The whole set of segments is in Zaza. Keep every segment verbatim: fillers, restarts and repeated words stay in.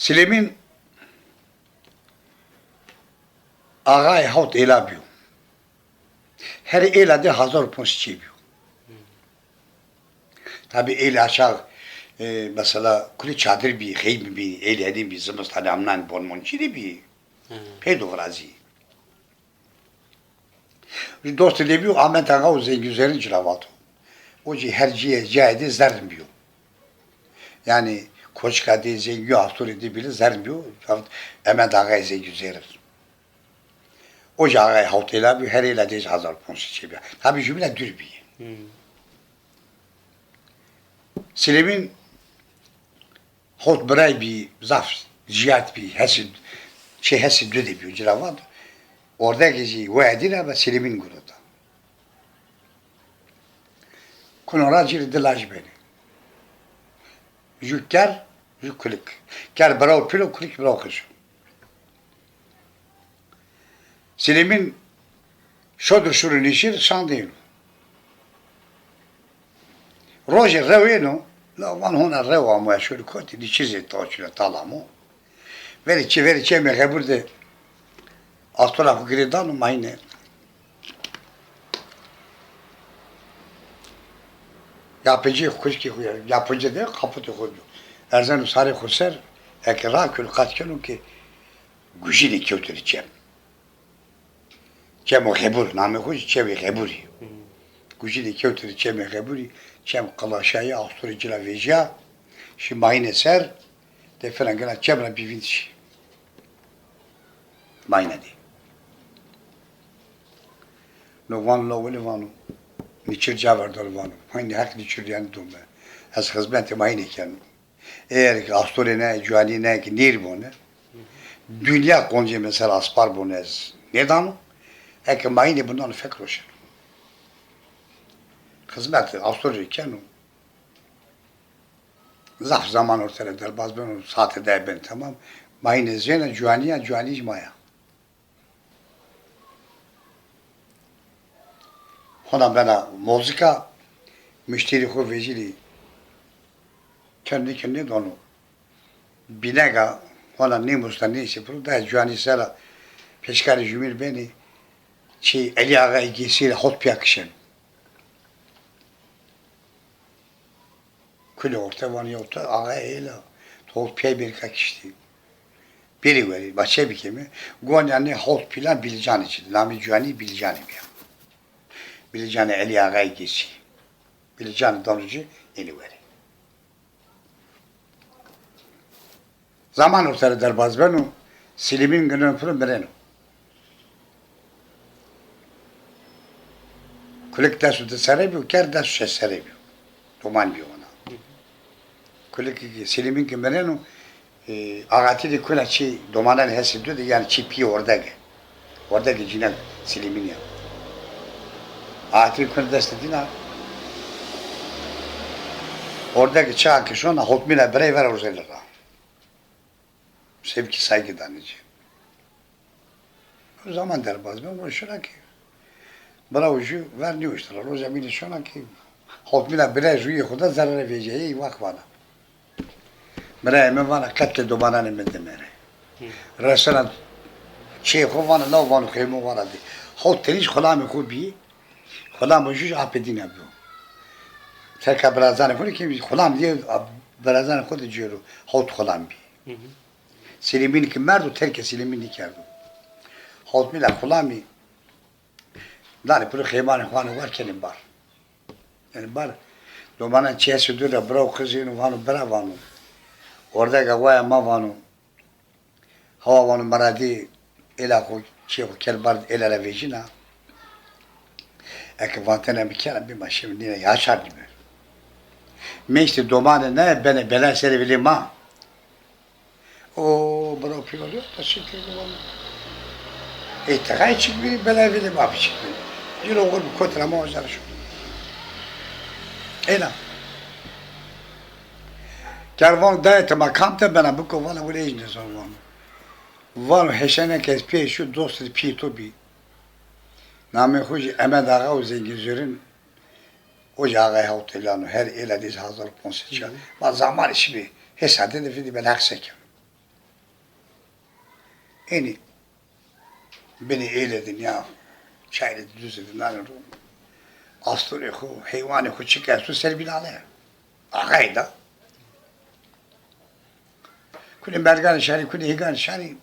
Silêmîn axayê hawt êla bîyo. Her êla de hazar û ponc sey çê bîyo. Tabî êlê aşağı, e, mesela kulî çadir bî, xeym bî, êlê henî bî, zimistanê amnan bonmon çî de bî. Peydo virazî. Dostê de bîyo, Ahmet Axa û Zengî Zerrin ci ra vato. O jî her cîye, cayê de zerrin bîyo. Yanî koçika de, Zengî Astorî de bîle zerrin bîyo. Ahmet Axayê Zengî Zerrin. O jî axayê hawt êla bîyo, her êla de jî hazar ponc sey çê bîya. Tabî jumîna dûr bîye. Silêmîn hot biray bî, zaf cîyat bî, hesî, çê hesî dû de bîyo, ci ra vat. Ordegê jî waya dî ra ve Silêmîn girota. Kuno ra ci rê di laj benê. Ju ker, ju kulik. Ker biraw pîl o, kulik biraw qic o. Silêmîn şodir şurî nişir, şandê êno. Rojê rew êno, la van hona rew amo, ez şorî kotî, nişir zê taçîne tal amo. Verê çê, verê çemê Xebûr de astora xo girê dano, mayîne. Yapıcı, kuşkî xo, yapıcı de kaputê xo bîyo. Erzeno sarê xo ser, eke rakul qat keno ke gujînê kewtêne çem. Çemo Xebûr, namê xo jî Çemê Xebûrî. Gujînê kewtêne çemê Xebûrî, çem qilaşayî, astorê ci ra vejîya, şî mayîne ser, de fina gina çem ra bî vînd şî. Mayîne de. No vano, la welê vano, nîçir ca verdano vano. Mayîne Heq nîçir yanî dome. Ez xizmetê mayîne keno. Eger ki astorê ne, cuanî ne ki nêr bone, dinya qoncê mi ser aspar bone ez nêdano, eke mayînê bindano fek roşeno. Xizmetê astorî keno. Zaf zaman orte ra derbaz beno, saete de ben tamam. Mayîne zêna cuanî ya, cuanî jî ma ya. Hona bena mozika, muşterî xo vejîrî. Kendî kendî dono. Bînega hona nêmusta nêsê piro, dayê cuanî sera pêşkarê jumîr benî, çi Elî Axayê Gêsî ra hot pîya kişeno. Kulê orte vanê, ya to axayê êla, to hot pîyayî bêrî ka kiştî. Bêrî werî, ma çe bikeme? Gonya nê hot pîlan Bilîcanî çi di. Namê cuanî Bilîcanî bîya. Bilîcanê Elî Axayê Gêsî. Bilîcanî dano ci, ênî werî. Zaman orte ra derbaz beno, Silîmîn gineno piro mireno. Kulik des û di serre bîyo, ker des û şeş serre bîyo. Doman bîyo ona. Kulik ki, Silîmîn ki mireno, e, axatî de kuna çi domanan hesê dû de, yanî çi pîyê Ordege. Ordege cîna Silîmîn ya. Axatî de kuna destê dîna, Ordege çaxa ke şona, hotmîna birey vera urzeno ra. Sevkî saygî danê ci. O zaman derbaz ben, o şona ki birawo jû ver nêoşta ra. Roja mînê şona ki hotmîna birayê rûyê xo da zerre vejîya, ey wak vana. Birayê mi vana, qetlê domananê mi de mere. Resena çê xo vana, law vano xeymon vana de. Hot tenî jî xulamê xo bî. Xulamê jû jî apê dîna bîyo. Terka birazanê xo rê kemî, xulam diye birazanê xo de cêro hot xulam bî. Silîmîn ki merdo, terkê Silîmînî kerdo. Hotmîna xulamî danê piro xeymanê xo, vano war kenê bar. Yanî bar, domanan çi hesê dû ra bira û qiz êno vano, bira vano. Ordega waya ma vano. Hawa vano, miradê êla xo, çê xo ker bar êla ra vejîna. Eke vatena mi kena, bê ma şeme nîna ya çar nîme. Meştê domanê ne benê bela serê vilê ma. O bira pîl o, ta çi kerdî vano. Ê texay çik bî, bela vilê ma bî çik bî. Ciro xo bi kot ra ma oca ra şo. Êna. Ker vano, dayê ti ma kam de bena, biko vana, wele ej nêzano vano. Vano, heşene ke ez pîyê şo, dostê pîyê to bî. Namê xo jî Emed Axa û Zengîn Zurîn, o jî axayê hawt êlan o, her êla de jî hazar ponc sey çî ya. Ma zamanê şî bî, hê saete de vîndî, bela Heq se keno. Enî binê êle de nîya çayê de duzê de nanê ro. Astorê xo, heywanê xo çik esto ser bîlane. Axayî da. Kunê merganê şarî, kunê hêganê şarî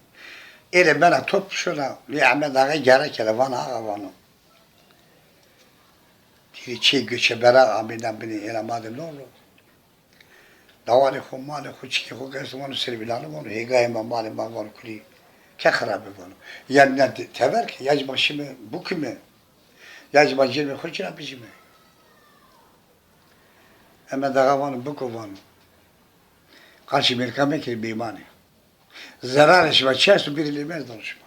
êle bena top şona. Lê Ehmed Axayî gere kena, vana axa vano. Tîrê çê göçebera amêna binê êla ma de no ro. Dawanê xo, malê xo, çikê xo ke esto vano ser bîlane vano, hêgayê ma, malê ma vano kulî ke xirabe vano. Ya na te-, tever ke, ya zî ma şîme bikime, ya zî ma cêrmê xo ci ra bijîme. Ehmed Axa vano biko vano. Qarşî mêrka mekerê bêmanê. Zerarê şima çi esto bêrê lê merdano şima.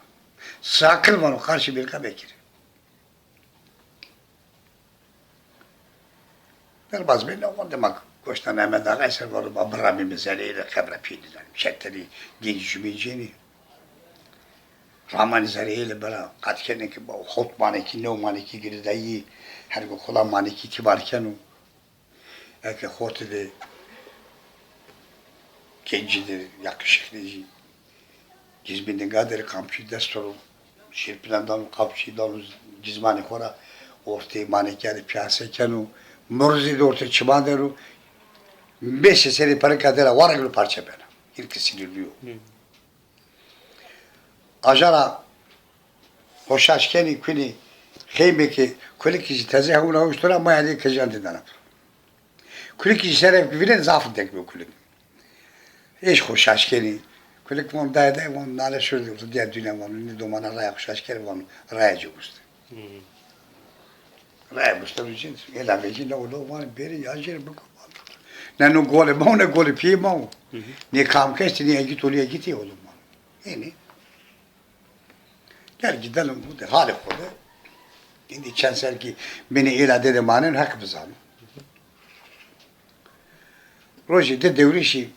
Sakın vano qarşî mêrka mekerê. Derbaz bêne, o dema goştan Ehmed Axayî ser vano ma biramîme zereyê de qebra pîyê nîdanîme. Çeterî gêncî jumîncênî. Ramanî zereyê de bira qat kenê ke ba hot manekî, new manekî girêdayî, hergo xula manekî tîmar keno. Eke xotî de gencî de, yakışıklı jî, gizmî ninga der, kamçî dest ro, şêrpînan dano, kamçî dano gizmanê xo ra, ortê manekîya de piyase keno, mirzî de ortê çiman der o, mêsê serê perika der a, warek lo parçe bena. Hîn ke sinirlî yo. Aja ra xo şaş kenî, kunî xeymê ke kulikî zî teze hewna uşto ra, maya de kejandî dana. Kulikî zî serê ke vînenî zaf dek bi kulik. Êş xo şaş kenî. Kulik vano dayê, dayê, vano nale şurî de, diya dune vano, nê domana raya xo şaş kenî vano, raya ci guste. Raya guste ro cin, êla vecîn, lew lew vanê bêrê ya cêr biko. Ne no golê ma o, ne golê pîyê ma o. Nê kam ke estî, nê egît o, nê egîtî o ma. Enî. Gel gidelim bu de, halê xo de. Îndî çend ser kî binê êla de de maneno, Heq bizano. Rojê de dewrêşî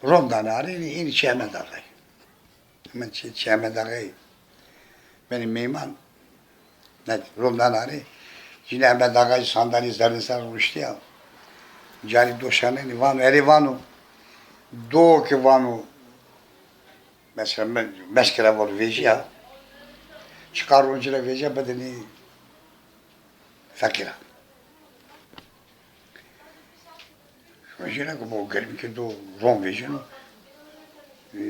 rom danê arê, enî, enî çê Ehmed Axayî. Hemen çê, çê Ehmed Axayî benî meyman, ne, rom danê arê. Cinê Ehmed Axayî sandalye zerrîn ser ruştîya. Carî do şanenî vano, erê vano, do ke vano, mesela me-, meskera vano vejîya, çiqa roncî ra vejîya bidenî feqîran. Vejîna ke bo germî ke do ron vejîno, e,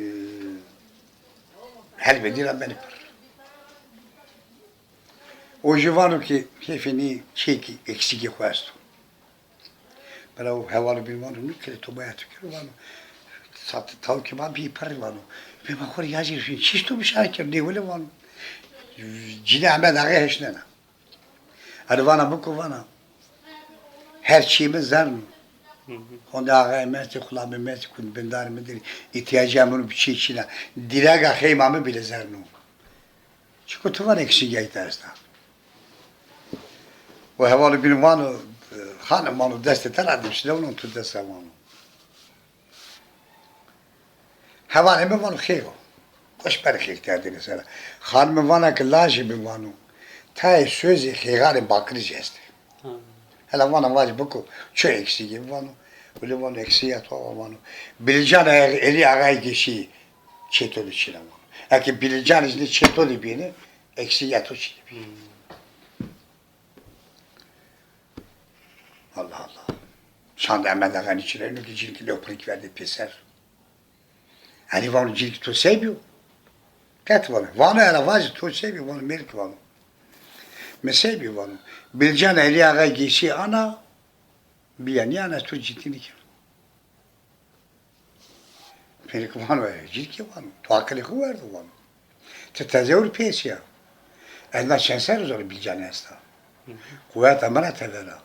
helbedî ra benî pir. O jî vano ke hêfê nê çêkî eksîgê xo esto. Bela o hevalê bîn vano, nî kere to baya tu kero vano. Sat tawkê ma bî pir vano. Bê ma xo rê ya jî çiş to bişare kero, nêwile vano. Cinê Ehmed Axayî heşnena. Ero vana biko vana. Her çîyê mi zern o. Honde axayê mi estê, xula mi estê, kundbindarê mi dir, îhtîyacê mi bi çî çîna. Dîrega xeyma mi bîle zern o. Çiko ti vana eksîgê ita esta. O hevalê bîn vano, xanim vano, destê te ra dîm, şinewnon tu dest ra vano. Hevalê mi vano xêr o. Goş berê xêr kerdêne ser a. Xanime vana ke lajê mi vano, tayê sözê xêxanê Bakirî zî estê. Hela vana vacî biko, çi eksîgê mi vano. Wile vano eksîgê to vano. Bilîcan Elî Axayê Gêşî çê to de çîna vano. Eke Bilîcan zî çê to de bîne, eksîgê to çî de bîne. Allah Allah. Şand Ehmed Axa nî çira ino ke cînîkî lew pirik verdê pêser. Elî vano cînîkî to se bîyo? Qet vano. Vano ela vacî to se bîyo? Vano mêrik vano. Mi se bîyo vano. Bilîcan Elî Axayê Gêşî ana, bîya nîana ez to cîtî nîkena. Pêrik vano, e, cînîkî vano, to aqilê xo werdo vano. Ti teze ewro pêsîya. Ez na çend serre zor Bilîcan esta. Quweta mi ra tever a.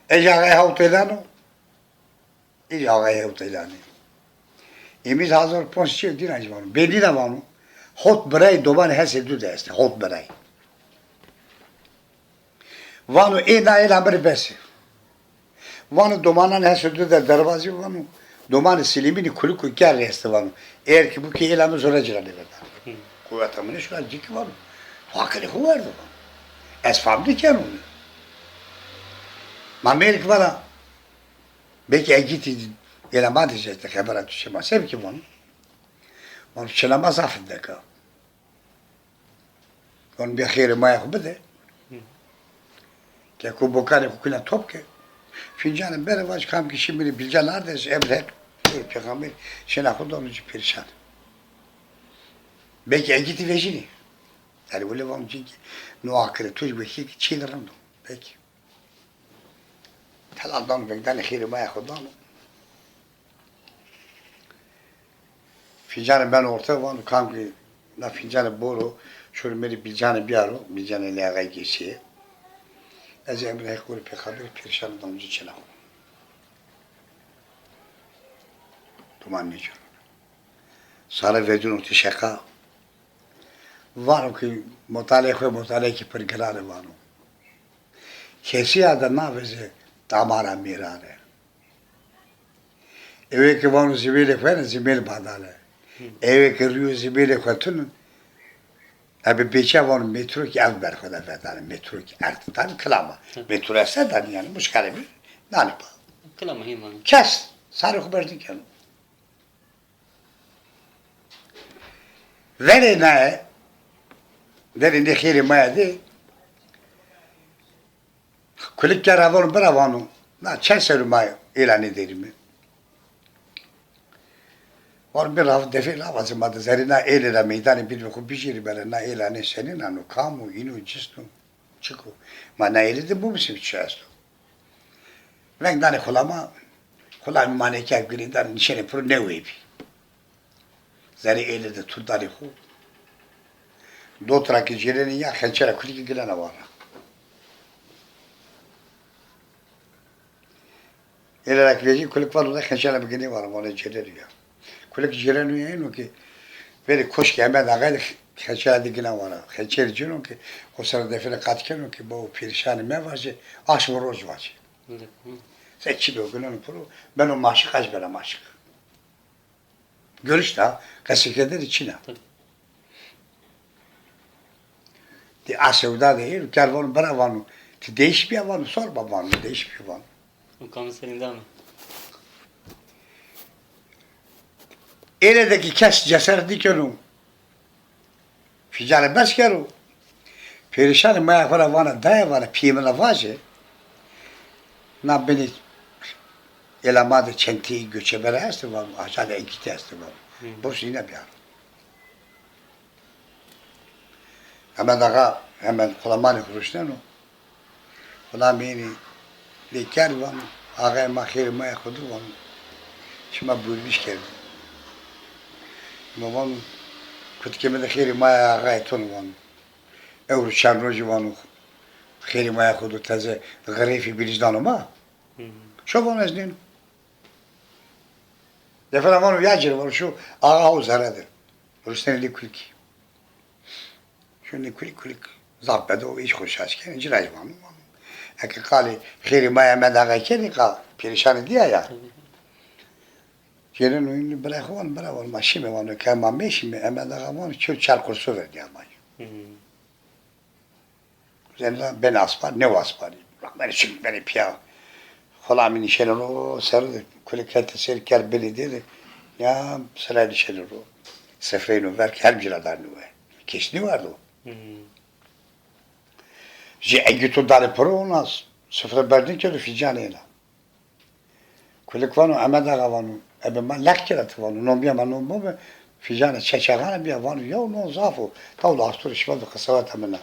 Ej axayê hewt êlan o. Ej axayê hewt êlanî. Êmîz hazar ponc sey dîna jî vano. Bênî ra vano. Hot birayî domanê Hesê Dû de estê. Hot birayî. Vano ê na êla mi rê bes ê. Vano domanan Hesê Dû de derbazî vano. Domanê Silîmînî kulîko gerrî estê vano. Eger kî bu kî êla mi zore ci ra nêverda. Quweta mi nêşo, cînîkî vano. To aqilê xo werdo vano. Ez fam nêkeno. Ma mêrik vana. Belkî egîtî êla ma de zî estê, xebera tu çê ma. Se bikî vano. Vano çêna ma zaf vindek a. Vano bîya xêrê maya xo bide. Keko bokanê xo kena top ke. Fîncanê bere vac kam ke şî mi rê bilcan arde, ez emr Heq, pêxamber, çêna xo dano ci, pêrîşan. Belkî egîtî vejînê. Yanî wele vano çîkî no akirê to jî belkî çî de rind o. Belkî. Tela dano vengdanê xêrê maya xo dano. Fîncanê beno orte, vano kam ke na fîncanê boro, şoro mi rê bilcanê bîyaro, bilcanê Elî Axayê Gêsîye. Ez emrê Heq û pêxamberî, pêrîşanê dano ci, çêna xo. Duman nêceno. Sare verdîno ti şeqa. Vano ke motalê xo motaleyêkê pir giran ê vano. Kesîya de navêze damara mêrane. Ewê ke vano zimêlê xo ne, zimêl badane. Ewê ke rîyo zimêlê xo tun, ebe bêçe vano metrokî ev ber xo de vedane, metrokî erd. Tabî kilama. Metro ese danî yanî, muşkale bî, nanê pa. Kilama hîn vano. Kes sarê xo berz nêkeno. Verê naye, verê nê xêrê maya de, kulik kera vano, bira vano, na çend serrî ma êla nêderîme. Vano bira defê la vacê ma de zerrê na êlê ra meydanê bînê xo bijêrîme, na êla nê senîn a, no kam o, îno, cis o, çik o? Ma na êlê de bimusîme çi esto. Veng danê xulama, xulamî ma nêkerd, girêdan nişenê piro, nêwey bî. Zerrê êlê de tut danê xo. Dot ra ke cêrenê ya, xençera kulikî ginena vana. Êlê ra ke vejî, kulik vano de xençera mi ginê vana, vano cêreno ya. Kulik cêreno ya, êno ke verê koşkê Emed Axayî de xençera de gina vana. Xençerî cêno ke xo sera defê de qat keno ke bawo pêrîşanî mevaje, aşm û roj vaje. Se çî do gineno piro, beno maşiq, ez bena maşiq. Görüş da, qesêkerdene çin a. Di a sewda de êr, kerd vano, bira vano, ti değiş bîya vano, sorma vano, değiş bîya vano. O kamî serîndan o. Êlê de kî kes cesaret nêkeno. Fîncanê berz kero. Pêrîşanê maya xo ra vana, daye vana, pîyê mi ra vaje. Na binê êla ma de çenteyî göçebere estê vano, ajan egîtî estê vano. Hı. Burs îne bîyaro. Emed Axa hemen xulamanê xo ruşneno. Xulamê ênî lê kerd vano, axayê ma xêrê maya xo do vano, şima buyurmuş kerdin. Ma vano, kutikê mi de xêrê maya axayê to no vano. Ewro çend rojî vano, xêrê maya xo do teze xirêfî bîrîz dano ma. Hı. Şo vano ez nêno. Defê ra vano ya ci rê vano, şo axa ho zere de. Ruşnenê lê kulikî. Şonê kulik kulik zaf bedo, îş xo şaş kenê, ci ra jî vano, vano. Eke qalê xêrê ma Emed Axayî kenê, qa pêrîşanê dîya ya. Cêreno ênî birayê xo vano, bira vano, ma şîme vano, ke ma meşîme, Emed Axa vano, çew çar qurso verdîya ma. Hı. Zerrî ra benê aspar, nêwo asparî. Rabenê çik benê pîya. Xulamî nişenê ro, serre de kulik hetê ser kerd binê dê de. Ya sira nişenê ro. Sifreyno ver ke herm ci ra danê we. Kes nêwerdo. Hmm. Jê egîto danê piro, ona sifre berz nêkerdo, fîncanê êna. Kulik vano, Emed Axa vano, ebe ma leq kera ti vano, non bîya ma non bibe, fîncanê çeçexane bîya, vano, yew non zaf o, taw de astorê şima de qiseweta min a.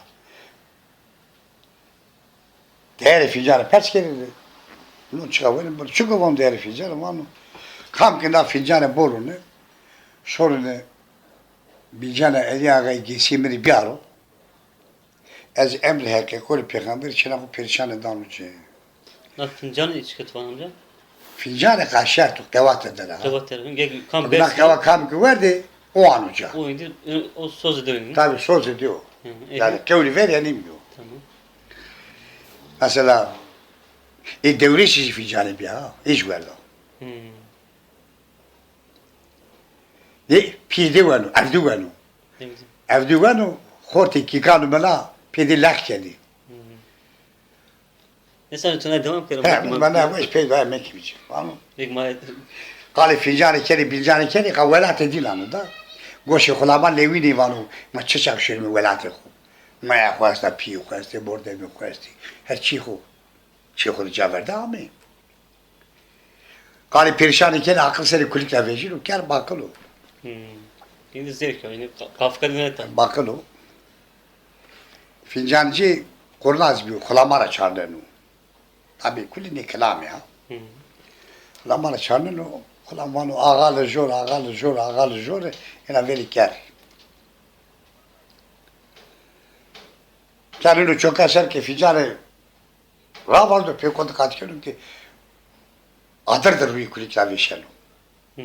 Deyerê fîncanê pers kerê de, non çiqa wenê biro, çik o vano deyerê fîncanê, vano, kam ke na fîncanê borune, şorune, bîlcanê Elî Axayê Gêsî mi rê bîyaro. Ez emrê Heqî, qolê pêxemberî, çêna xo pêrîşanê dano ci. Na fincanê çik o ti vano amca? Fincanê qa şert o, qewate der a. Qewate der a. Geg kam. Tabi na qewa kam ki werdê, o ano ca. O êndî, e, o sozê de o êndî. Tabi sozê de o. Hı hı. Yanî qewlî ver yanî mi o. Tamam. Mesela, ê dewrêsî zî fincanê bîya ha, ê zî werda. Hı. Ê pî de weno, erdî weno. Evet. Erdî weno, xortê kîkano mina pê de leq kenê. Hı hı. Mesela tu ne devam kere. He, bak, bana bak, bu iş peyda emek gibi. Anladın? Pek ma- Qalê fincanê kenê, bilcanê kenê, qa welatê dîlan o da. Goşê xo la ma lewînê vano, ma çi çax şêrîme welatê xo. Maya xo esta, pîyê xo estê, mordemê xo estê. Her çî xo, çê xo de ca verde amê. Qalê perîşanê kenê aqil serê kulik ra vejîno, ker baqil o. Hmm. Yine zevk o, yine ka-, kafka dinleten. Baqil o. Fincancî qurnaz bîyo, xo la ma ra çarneno. Tabî kulî nê kilamî ya. Hı. Xo la ma ra çarneno, xo la vano axa li jor, axa li jor, axa li jor, ena verî ker. Çarneno çoka ser ke fincanê ravardo, pêko de qat keno ke adir de rûyê kulik ra vêşeno. Hı.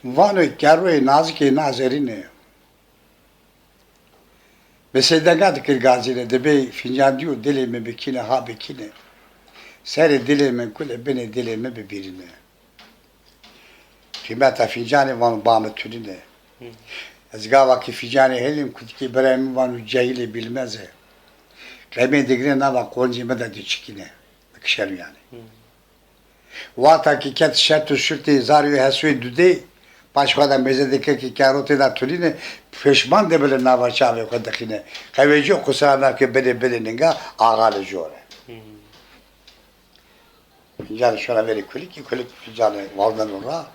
Vano kerroyê nazikê nazerîne. Bi sêdenga dikir gazîne, dibê fincan dîyo dilê mi bikîne, ha bikîne. Serê dilê mi kule, binê dilê mi bibîrîne. Qîmeta fincanê vano ba mi tunîne. Hı. Ez gava ke fincanê helîm, kutikê birayê mi vano cehîlê bîlmeze. Qemê digre nava qoncê mi de diçikîne. Kişeno yanî. Hı. Wexta ke ket şert û şurtê zarê û hesoyê dudê, paş xo de mêze dike ke kero têda tunîne, peşman de bile nava çavê xo dixîne. Qewecîyo qusira mevke binê, binê ninga, axa li jor e. Hı. Fincanê şona verê kulikî, kulik fincanê valdeno ra.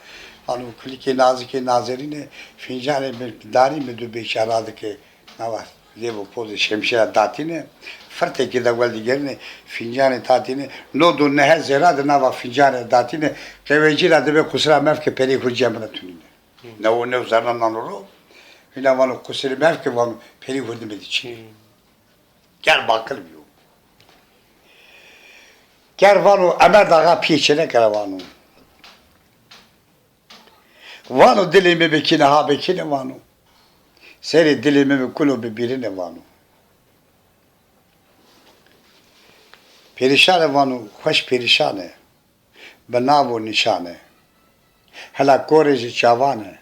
Vano kulikê nazikê nazerîne, fincanê mi darî mi du bêçe radike. Nava lêv û pozê şemşêra datîne, firtekî de weldigerîne, fincanê tatîne, no do nehe zêra de nava fincanê datîne, qewecî ra dibê qusira mevke perê xo cem ra tunîne. Hı. Newo new zerna nano ro, hîna vano qusirê mevke vano perê xo dime de çî. Hı. Ker baqil bîyo. Ker vano Emed Axa pîyê çêneke ra vano. Vano dilê mi bikîne, ha bikîne vano. Serê dilê mi bikuno bibîrîne vano. Perîşan e vano, xweş perîşan e. Bi nav û nîşan e. Hela korê ji çavan e,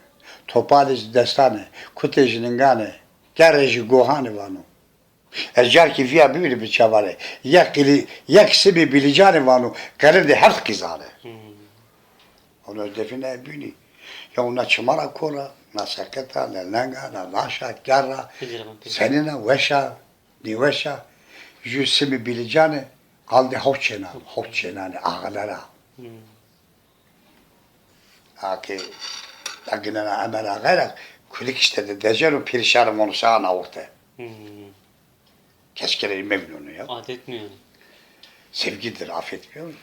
topalê ji destan e, kutê ji ningan e, kerrê ji gohan e vano. Ez carkî vîya bibîne bi çavan e. Yek qîlî, yek simî bîlîcan e vano, qelindê heft qîzan e. Hmm. Ono ez defî ney bînî. Ya na çima ra kor a, na seqet a, na leng a, na laş a, kerr a, senîn a, weş a, nêweş a. Jû simî bîlîcan e, qandê hewt çênan, hewt çênan e, axile ra. Hmm. A ke, a ginena Emed Axay ra, kulik îşte de deceno, perîşan vano se ana orte. Hmm. Kes kereyî mevînono ya. Affetmiyor. Sevgidir, affetmiyor.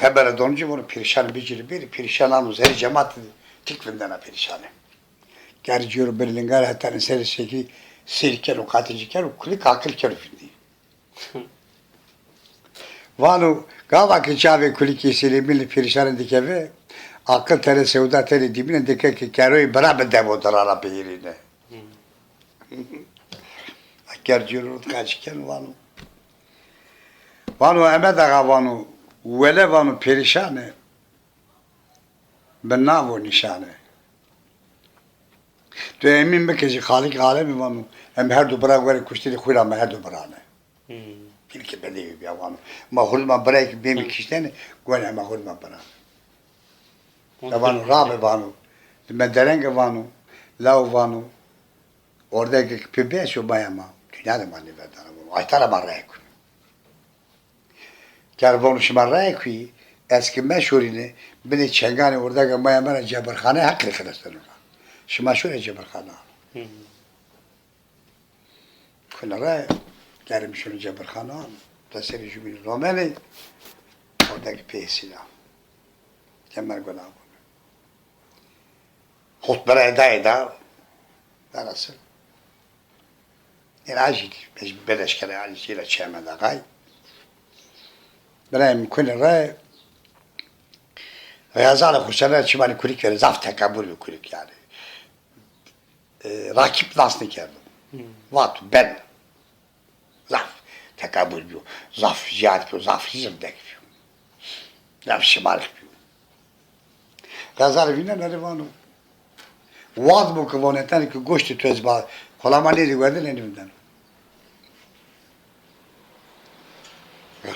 Xebere donci vano perîşan bicirî bêrî, perîşan ano zerê cemat tik vindena perîşane. Ger cêro bir lingar hetane serê sekî sêr keno, qatî ci keno, kulik aqil keno vindî. Vano, gava ke çavê kulikê Selîmînî perîşanî dikeve, aqil tenê sewda tenê dîmîne dike ke keroyê bira bi devo dirara bihêrîne. Hmm. Ker cêro ro qaç keno vano. Vano Emed Axa vano, wele vano perîşan e. Bi nav û nîşan e. Tu emîn bike jî Xaliq Alemî vano, em her du bira werê kuştinê xwîna ma her du bira ne. Hmm. Pîlke bedewî bîya vano. Ma hurdma birayê ke bêmî kiştene, gonê ma hurdma bira ne. Ya vano, rabe vano. Di me derenge vano, law vano. Ordege ke pê bieso maya ma. Dinya de ma nêverdana vano. Ayta ra ma rey kuno. Ker vano şima rey kuî, ez ke meşorîne, binê çenganê ordega maya mi ra cebirxane heq rê xelesneno ra. Şima şorê cebirxane ano. Hı hı. Kune rey, ker mi şono cebirxane ano, deserê jumînî romenê, ordege pê hêsîna. Kemer gona kune. Hot bira eda eda. Velhasil. Êna jî, ez beleşkere, yanî, zîra çeme de qay. Birayê mi kune re, Xezalê Xusene çimanê kulik verê, zaf tekebur bi kulik yanî. E, rakip nas nêkerdo. Hmm. Vat, ben. Zaf tekebur bîyo, zaf zîyad bîyo, zaf hîzir dek bîyo. Zaf şimarix bîyo. Xezalî vînena rê vano. Wad bo ke vonetene ke goştê tu ez ba, xo la ma nêdî werdene nêvindeno.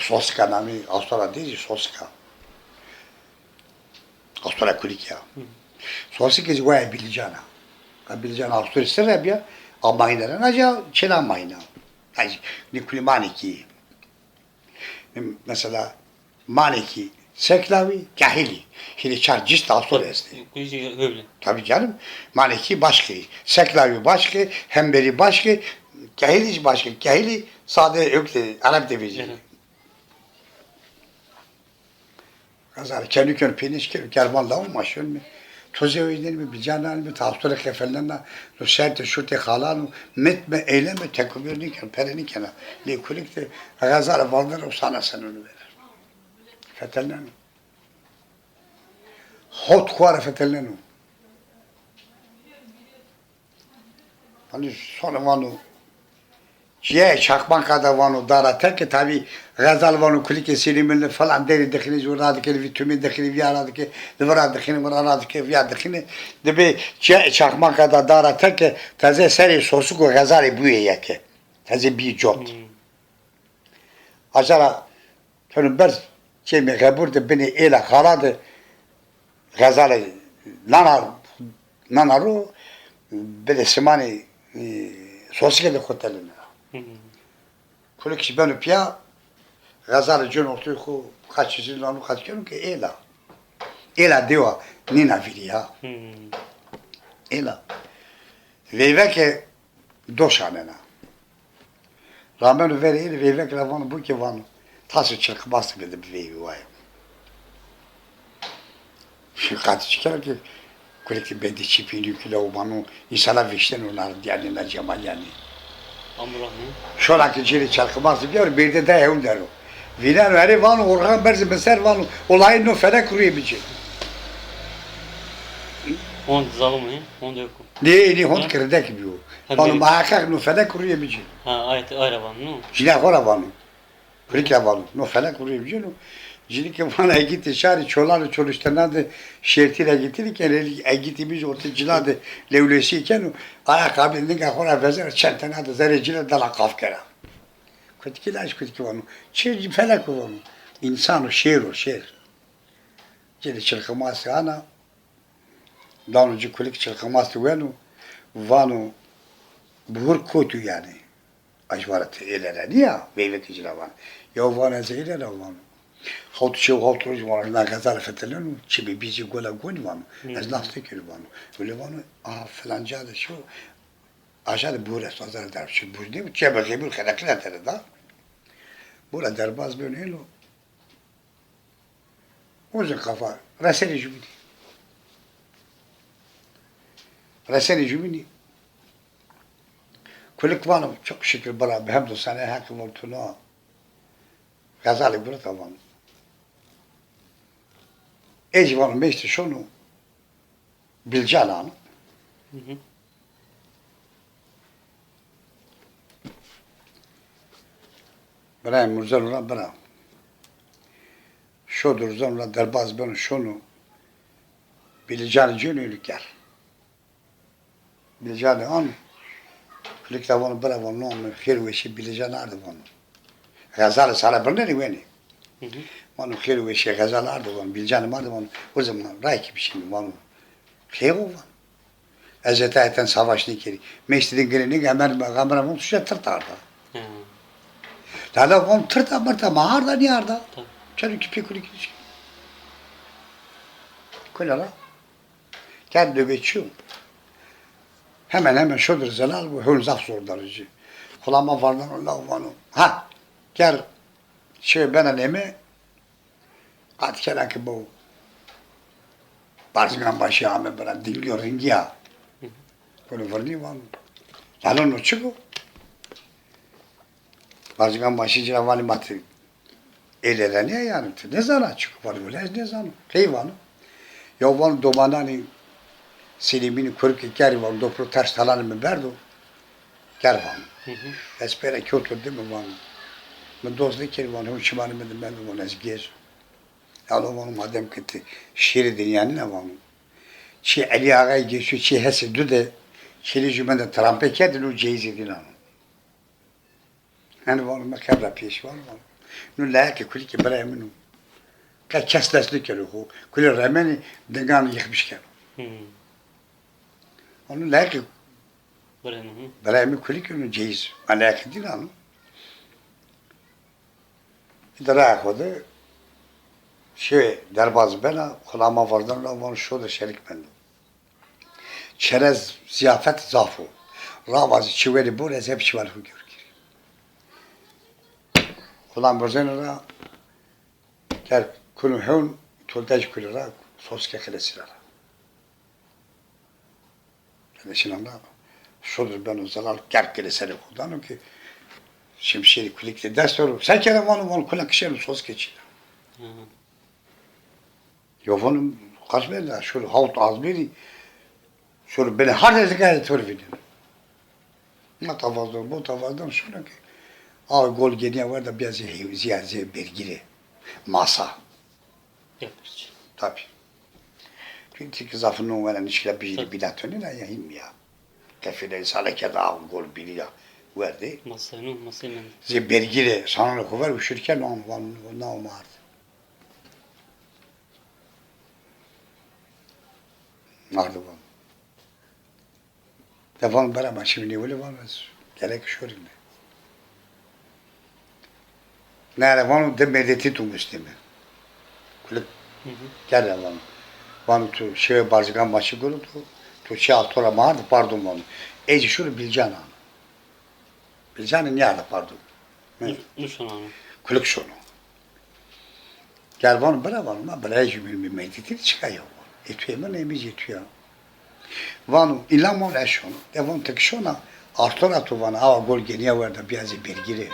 Sosika namî astora dê zî Sosika. Astora kulikî ya. Sosikî zî waya Bîlîcan a. A Bîlîcan astorî sirre bîya, a mayîne ra naca çêna mayîna. Naci, nî kulî manekî. Mesela manekî, seklawî, kehilî. Hîrê çar cîst astor estê. Kulî zî hewlî. Tabii canım. Manekî başkî, seklawî başkî, hemberî başkî, kehilî zî başkî. Kehilî sade ewk de, Arap de vejî. Hı hı. Xezal kenû keno pênîş keno, kervan lawim ma şonîme. Tozê wê nênîme, Bîlîcan nênîme, tastorê qefelnena, no şertê şurtê xalan o, mitme, eyleme, tekobîyo nêkeno, pere nêkena. Lê kulik de xezal valnena û sana seneno vêreno. Fetelneno. Hot kuare fetelneno. Hanî sono vano, cîyayê çakmaka de vano dara teke, tabî xezal vano kulikê Selîmînî falan derî dixînê, zû radikê, vî tumî dixînê, vîya radikê, di vira dixînê, vira radikê, vîya dixînê. Dibê cîyayê çakmaka de dara teke, teze serê sosiko xezalê bûyê yeke. Teze bîyî cot. Hmm. Aca ra keno berz çêmê xebur de binê êla xala de xezalê nana, nana ro, binê simanê, e, sosike de xo telîne. Hı hı. Kulik kî beno pîya, xezalê cêno orteyê xo, qaçî zî nano, qaçî keno ke êla. Êla dewa nîna vîrî ya. Hı. Êla. Veyveke do şanena. Rameno verê êlî, veyvek ra vano, bûke vano, tasê çirqimastî bide bi veyvî waye. Şî qatî çi keno ke kulekî bendê çî pînî kilo vano, însana vêşteno na dîyanê, na cemalîyanê. Amra, hı. Şona ke cêrê çirqimastî bîyaro, bêrde dayê hewn der o. Vîneno, erê vano, orxan berzê mi ser vano, olayî no felek rûyê mi cêno. Hond zalim ê, hond eko. Nê, nê hond kirdek bîyo. Vano, muheqeq no felek rûyê mi cêno. Ha, ay, ay ra vano, no? Jîna xo ra vano. Kulik ra vano. No felek rûyê mi cêno. Cinîke vano, egîtê şarî, çolan û çoliştena de şertî ra egîtî kenê, egîtê mi zî ortê cila de lewlesî keno. Ayaqabî ninga xo ra vezeno, çend tena de zerê cila dana qafkera. Kutikî laj kutikî vano. Çi felek o vano. Însan o, şêr o, şêr. Cêrê çirqimastî ana. Dano ci kulik çirqimastî weno, vano, buhur kotu yanî. Ajwara ti êlere nîya, veyvekê ci ra vano. Yaw vano, ez êlere vano. Hawt şew hawt roj vano, na xezale feteleno, çimê bîzî gola gonî vano. Hı. Ez nas nêkeno vano. Wele vano, aha filan ca de şo, aja de buhur esto, azar der. Çi buhur nêbo, çemê xebur xereqîna tere da. Bura derbaz beno êno. Uzun kafa, resenê jubînî. Resenê jubînî. Kulik vano, çok şükür bira, bi hemd û sena Heqî, vano tu na xezalê gureta vano. Ê jî vano, meşte şono. Bîlîcan ano. Hı hı. Birayê mi urzeno ra bira. Şodir urzeno ra derbaz beno şono. Bîlîcanî cêno êno ker. Bîlîcanî ano. Kulik ra vano bira vano, no mi xêr weşê Bîlîcan arde vano. Xezalê sare birnenê wenê. Hı hı. Vano xêr û weşê xezal arde vano, Bîlîcanê ma de vano, o zaman ray kî bişîme vano. Xêr o vano. Ez hetayê ten savaş nêkerî. Meştî din girê nêge, Emer, Emer vano, tu şe tirta arda. Hı. Lala vano, tirta mirta ma arda nêarda. Tabii. Çerû kî pê kulî kî nişkî. Kule ra. Ker nöbetçî yo. Hemen hemen şodir zelal bo, hewn zaf zor dano ci. Xula ma vardano law vano. Ha, ker şewe bena neme, qat kena ke bo. Barzîgan Başî ame bira, dingî yo, ringî ya. Kule virnî vano. Lalo no çik o? Barzîgan Başî ci ra vanê ma ti êlêrenîya yanî, ti nêzana çik o, vanê wele ez nêzano. Qey vano. Yaw vano domananê Selîmînî kurikê kerî vano, do piro ters talanê mi berdo. Ker vano. Hı hı. Ez pêra kewto dime vano. Mi doz nêkerî vano, hewn çimanê mi de mendo vano, ez gêj o. Lalo vano madem ke ti şêrê de nîyanîna vano. Çî Elî Axayî Gêço çî Hesê du de, çîrê jumende trampe kerdî, no ceyîzê dînan o. Yanî vano mi qebra pêşvan vano. No layekê kulikê birayê min o. Qe kes dest nêkeno xo. Kulî remenî, dingan yixmiş keno. Hmm. Onu layiqî birayê mi kulî keno ceyiz. Ma layiqî dîn ano. Di raya xo de şê derbaz bena, xulama vardan ra van şo de şerik mendo. Çerez zîyafet zaf o. Rava zî çiwerî bor, ez hep çiwer xo gewr kerî. Xulam virzeno ra, ker kuno hewn, toltej kulî ra, soske xelesîna ra. Xelesîna ra, şodir beno zelal, kerr kulî serê xo dano ki şimşêrî kulî de dest oro. Se kere vano, vano kule kişeno soske çîna. Hı hı. Yo vano, qas berde, şodir hawt az bêrî, şodir binê hard ez gayet tor vîneno. Na tavazdan, bo tavazdan şono ki, a gol geniya werda bîya zê hew-, zîya zê bergîrê. Masa. Yapmış. Tabi. Çünkü zafî no wena nişkîla bijî bîna tonî na ya hîm ya. Tefîle însane kerda a gol bîrî ya werdê. Masayê no, masayê mendî. Zê bergîrê sananê xo ver uşir keno, van, van, na o ma ard. Ardo van. De vano bera ma şîme nêwilî, vano ez gerek şorîme. Nere vano de medetî tu mustîme. Kulî kerre vano. Vano tu şewe barzigan ma şî goro tu, tu şî altora ma ardi pardon vano. Ez şoro Bilcan ano. Bilcanî nîyarde pardon. Nuşonano. Kulik şono. Ger vano bira vano, ma birayê jumîn mi meytîtî çika ya vano. Ê tu ê min ê mi zî ê tu ya. Vano îla mon ez şono. De vano ti ki şona, altora tu vano, awa gol geniya werda bîya zê bergîrê.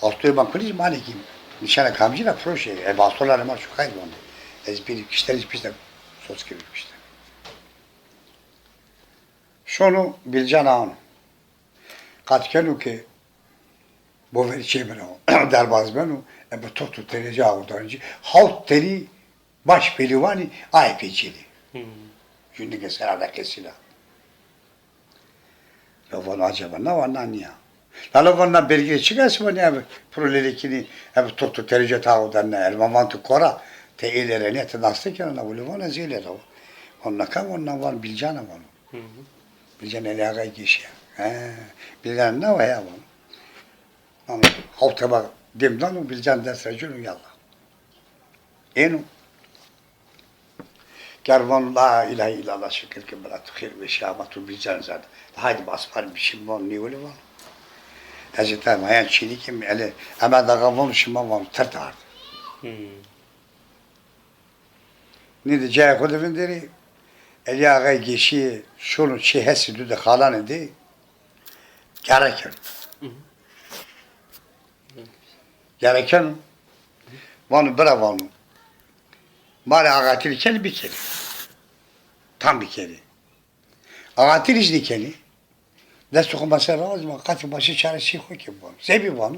Altoyê ma kulî zî manê kî nişena kamcî ra firoşê. Ebe altolarê ma şu kay vano. Ez bîrî kişterî zî pîşte soz kerî kişte. Şono Bilcan ano. Qat keno ke bo verî çê beno, derbaz beno, ebe tot û terece aw dancî, hawt tenî baş pelîwanî aye pê çênê. Hmm. Jû nike sera reqesîna. La vano acaba na wa na nîya. La la vano na bergîrê çik a sima nîya ebe piro lêlekînî, ebe tot û terece ta aw danîna. Erma van tu kora, te êlê ra nîya, ti nas nêkena na wile vano ez êlê ra wa. Vano na kam? Vano na van Bilcan a vano. Hı hı. Bilcan Elî Axayê Geşî ya. He, Bilcan na wa ya vano. Ama hawt teba dem dano, Bilcan dest ra cêno yalla. Êno. Ger vano la îlahe îllallah, şikir ke bira tu xêr weşî ama tu Bilcan zade. Haydi basparî bişîme vano nêwilî vano. Ez ê ta mayan çînî kî ele Emed Axa vano şima vano tirt ard. Hmm. Nê de cayê xo de vinderî, Elî Axayê Geşî şono çê Hesî Dude Xalanê de gere keno. Hı hı. Gere keno. Vano bira vano. Ma rê axatîrî kenî bikerî. Tam bikerî. Axatîrî zî nêkenî. Destê xo ma ser rawazî, ma qatî ma şî çareşî xo kî vano. Sebî vano.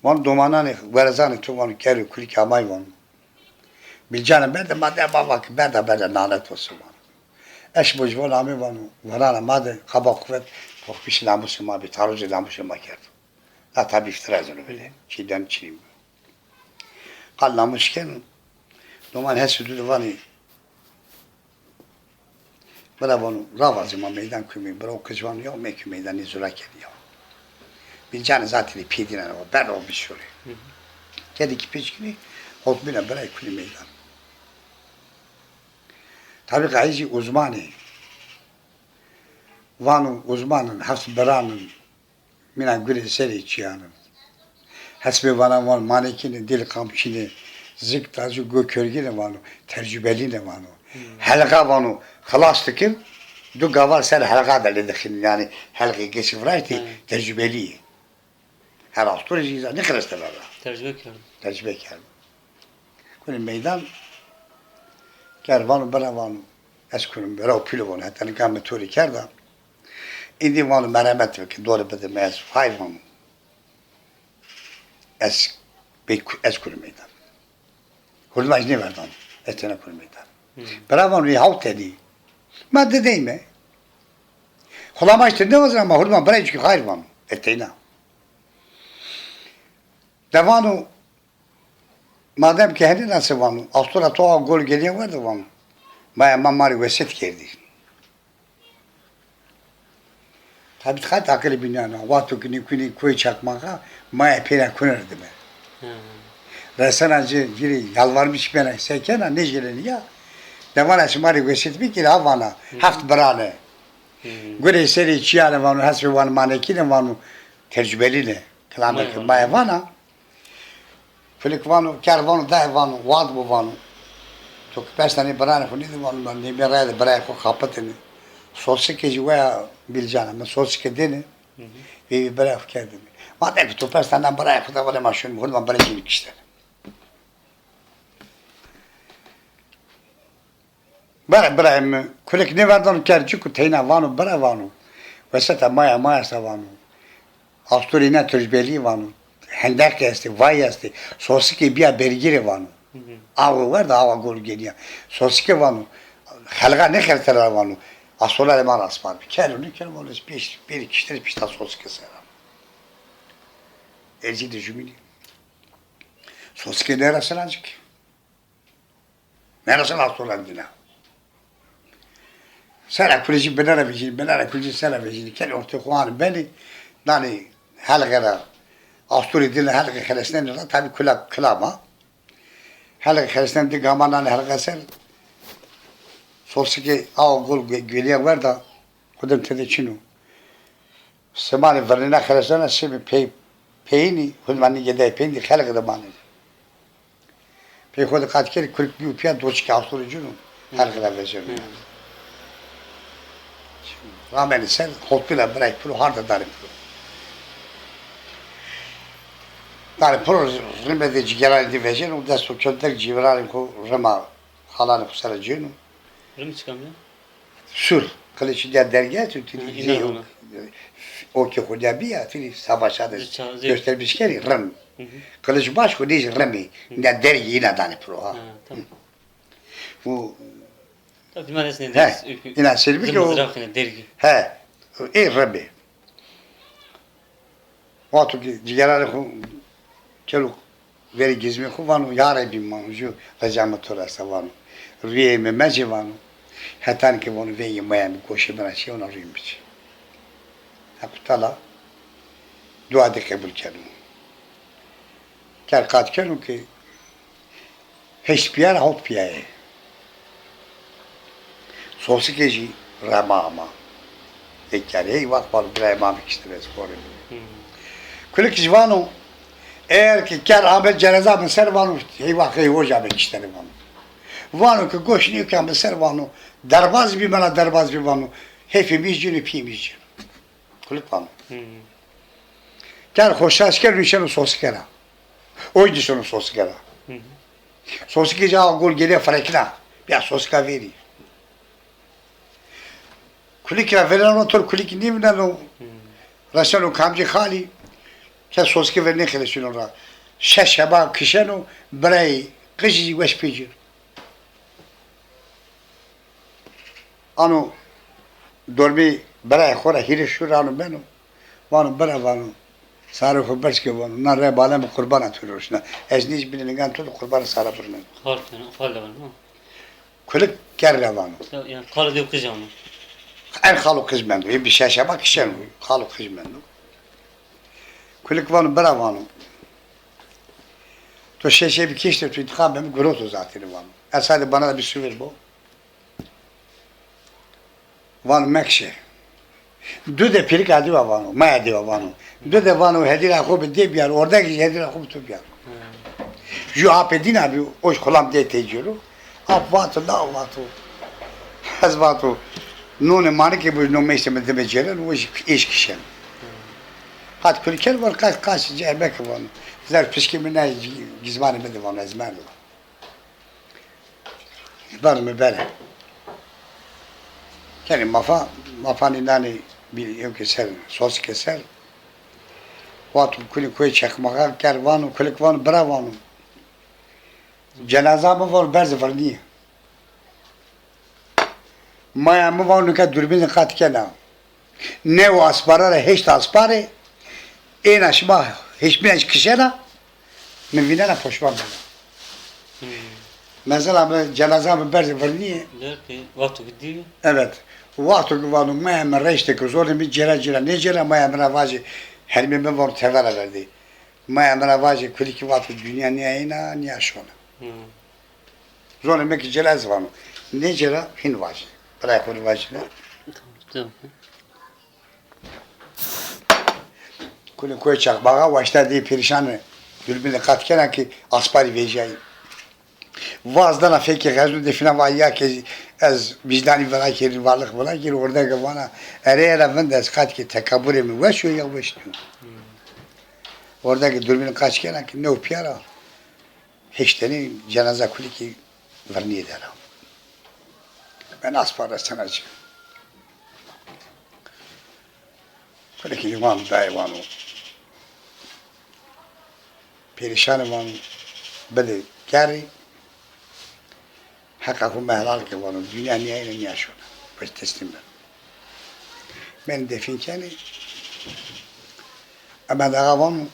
Vano domananê werezanê to vano kerê kulî kî amay vano. Bilcanê berde ma de bava kî berda berda nalet olsun vano. Eşbo jî vano amê vano. Verana ma de qaba quvet poxpîşê namusê ma bî, tarozê namusê ma kerdo. La tabî îftira zeno bile. Çî den çî. Qal namus keno. Doman Hesî Dude vanê. Bira vano, ravazê ma meydan kumê, bira o kic vano, ya mekî meydan, nê zura kenî ya. Bilcanê zatî rê pê dîna ra, berra o bişorê. Hı hı. Kedê kî pê çikînê, hot bîna birayê kulî meydan. Tabî qayî zî uzman ê. Vano uzman in, heft biran in. Mîna gurê serê çîyan in. Hesbê vana van manekîne, dil kamçîne, zik tazî go körgîne vano, tercubelîne vano. Hmm. Helqa vano, xilas dikir, du gavar ser helqa de lê dixîn, yanî helqê geçî viraytî, hmm, tercubelî yê. Her altor jî zî nêxireste bebe. Tercube kerdo. Tercube kerdo. Kunê meydan, ger vano bira vano, ez kunim bira û pîlo vano, heta nika mi to rê kerda. Îndî vano meremet bike, dorê bide mi, ez fay vano. Ez bey ku-, ez kunim meydan. Hurdima jî nêverdan, ez tena kunim meydan. Hmm. Bira vano, ê hawt tenî. Ma dideyme. Xulama jî ti nêwazena, ma hurdima bira jî kî xayr vano. Ez teyna. De vano, Madem ke henî nase vano, astora to a gol geliya werde vano. Maya ma ma rê wesêt kerdî. Tabî xat aqilî bînena. Wexto ke nêkunî koyê Çakmaxa, maya pêra kuner dime. Hı. Resena ci girê yalvarmiş bena, se kena, nêjêrenî ya. De vana şima rê wesêt bikir, ha vana, hı hı, heft birane. Hı. Gurê serê çîyane vano, hespê vano manekîne vano, tercubelîne. Kilamê ke maya vana. Kulik vano, ker vano, dayê vano, wad bo vano. To ki pers tenê birayê xo nêdî vano, ben nêbî raya de birayê xo xapitêne. Sosikê jî weya bîlcana, mi sosikê dêne, veyvî birayê xo kerdêne. Ma de ki to pers tenê birayê xo de vale ma şonîme, hurd ma birayê jînî kiştene. Bere birayê mi, kulik nêverdano ker çik o, teyna vano, bira vano. Weseta maya ma esta vano. Astorê na tircbelî vano. Hendeqî estê, vayî estê. Sosikê bîya bergîrê vano. Hı hı. Awe werda, awa gol gênîya. Sosikê vano. Xelga nêxersera vano. Astorarê ma ra aspar bi. Kero nêkero vano, ez pêş, pêrî kiştene pişta sosikê ser a. Ez zî de jumînî. Sosikê nêresena ci ki. Nêresena astorandîna. Sera kulicî binera vejînî, binera kulicî sera vejînî. Kenê ortê xo anî benî, danî helxe ra. Astorî dîne helxe xelesnenî ra, tabî kula, kila ma. Helxe xelesnenî di gama nanî helxe ser. Sosikê awa gol ge-, gelîya werda, xo dem tede çin o. Simanê virnîna xelesnena, simi pey-, peyînî, hudmanî gedayê peyînî xelqî de manenî. Pey xo de qat kerî, kulk bîyo pîya, doçikê astorî cêno, xelqî de veceno. Hı. Ramenî ser, hotbîna birayê piro, harda danê piro. Danê piro, rime de cîgeranê dî veceno, dest û çew derg cîgeranê xo rima xalanê xo ser ra cêno. Rimi çik a? Sûr, qiliç de derge tu, tu Ha, îna zey rima. Ok, okê xo de bîya, tu savaşa de Zey ça-, zey göstermiş kerî rim. Hı hı. Qiliç baş xo nêjî rimî, Hı. ne dergî îna danê piro ha. Ha, tamam. Bu Tabii, dîma resne He, dergî, öykü, îna serbi ki o mızrak yine dergi. He, ê rimî. Wexto ke cîgeranê xo kero verê gizmê xo, vano, ya Rebbî, vano, ju recamê to ra esta, vano. Rûyê mi mecê, vano. Hetanî ke, vano, vengê maya mi goşê mi ra şî, ona rûyê mi ci. Heq Teala dua de qebul keno. Ker qat keno ke Heşt pîya ra hot pîya yê. Sosikê jî rema ama. Ê ker hey wext vano birayê ma mi kiştine ez xo rê. Hmm. Kulik jî vano, eger ke ker ame cereza mi ser vano, hey wext hey oca mi kiştene vano. Vano ke goş nêka mi ser vano, derbaz bî mela derbaz bî vano, hêfê mi cêno, pîyê mi cêno. Kulik vano. Hmm. Ker xo şaş kerd, nuşeno sosike ra. Oy dî sono sosike ra. Hı hı. Sosikê ca gol gêrê firekna. Bîya sosika verî. Kulik ra vêreno, tor kulik nêvîneno. Hı. Reseno kamcî xalî. Kes sosikê ver nêxelesîno ra. Şeş heba kişeno, birayê qijî weş pê cêno. Ano dormê birayê xo ra hîrê şûr ano beno. Vano, bira vano, sarê xo berz ke vano, na rê bale mi qurbana to rê roşna. Ez nêzî binê lingan to de qurbana sara birneno. Xal keno, xal de vano, ha? Kulik ker ra vano. Ya, yanî xal û dew qij ano. En xal û qij mendo. Ê bi şeş heba kişeno. Xal û qij mendo. Kulik vano, bira vano. To şeş hebî kişte, to întîqamê mi giroto zaten vano. Ez sadê bana da bir su ver bo. Vano mekşe. Du de pîrik a dî wa vano, maya dî wa vano. Du de vano hedîra xo bi dê biyar, ordekî jî hedîra xo bi to biyar. Hmm. Ju apê dîna bî, o jî xulam dê tey cêro. Ap vato, la vato. Ez vato, nonê manikê bo, no meşte mi dime cêreno, o jî êş kişeno. Hmm. Hat kulik keno, vano qaç, qaç, ci emek vano. Zer pişkê mi nay, gizmanê mi de vano, ez merdo. Vano mi bere. Kenê mafa, mafanî nanî bir ewke ser, sosikê ser. Wexto kunî koyê Çekmaxa ker vano, kulik vano, bira vano. Cenaza mi vano berzê virnîye. Maya mi vano nika durbînî qat kena. New aspara ra heşt asparê, êna şima heştmîna jî kişena, mi vînena poşman bena. Mesela mi cenaza mi berzê virnîye. Derkê, wexto ki dî? Evet. Wexto ki vano maya mi reşte ki zonê mi cêra cêra nêcêra, maya mi ra vajê hermê mi vano tevera verdê. Maya mi ra vajê kulî ki vato dinya nîya yena, nîya şona. Zonê mi ki cêra ez vano. Nêcêra hîn vajê. Birayê xo rê vajîne. Tamam, tamam. Kulê koyê Çakmaxa waşta dê perîşan e. Durbînê qat kena ki asparî vejîyayî. Vaz dana fekê xezû de fîna va ya ke ez vîcdanî vila kerî, varlix vila kerî, orada ke vana erê era vinde ez qat ke tekaburê mi weş o ya weş nîyo. Orada ke durbînê qat kena ki new pîya ra heşt tenî cenaza kulî ki virnîye der a. Ben aspa resena ci. Kulî ki van dayê vano. Perîşanê vano bide kerrî. Heqa xo mi helal ke vano. Dinya nîya yena nîya şona. Weş teslîm ben. Beni defîn kenî. Emed Axa vano.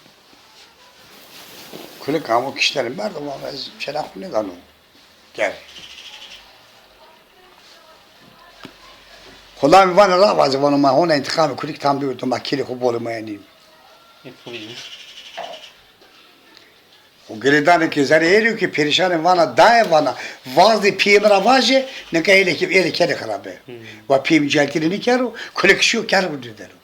Kulî ki amo kişterê merdo vano ez çêna xo nêdano. Gel. Xulamî vana ra vaze vano ma hona întîqamê kulî ki tam biwirdo, ma kêlê xo bolê maya nîno. O girêdanê ke zerê êrî yo ke perîşanê vana daye vana vazdê pîyê mi ra vaje, nika êlê ke êlê kerê xirabe. Wa pîyê mi celtî rê nîkero, kulî ki şîyo kerr û didero.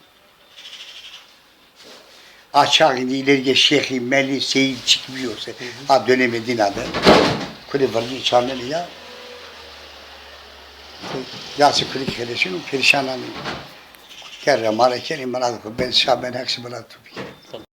A çaxî de îlerî ke şêxî, melî, seyîd çik bîyo se, a dönemê dîna de. Kulî virnî çarnenî ya. Ya se kulî ki xeleşîno, perîşan anî. Kerre mare kenî, miradê xo ben şa ben, Heq şima ra to bike.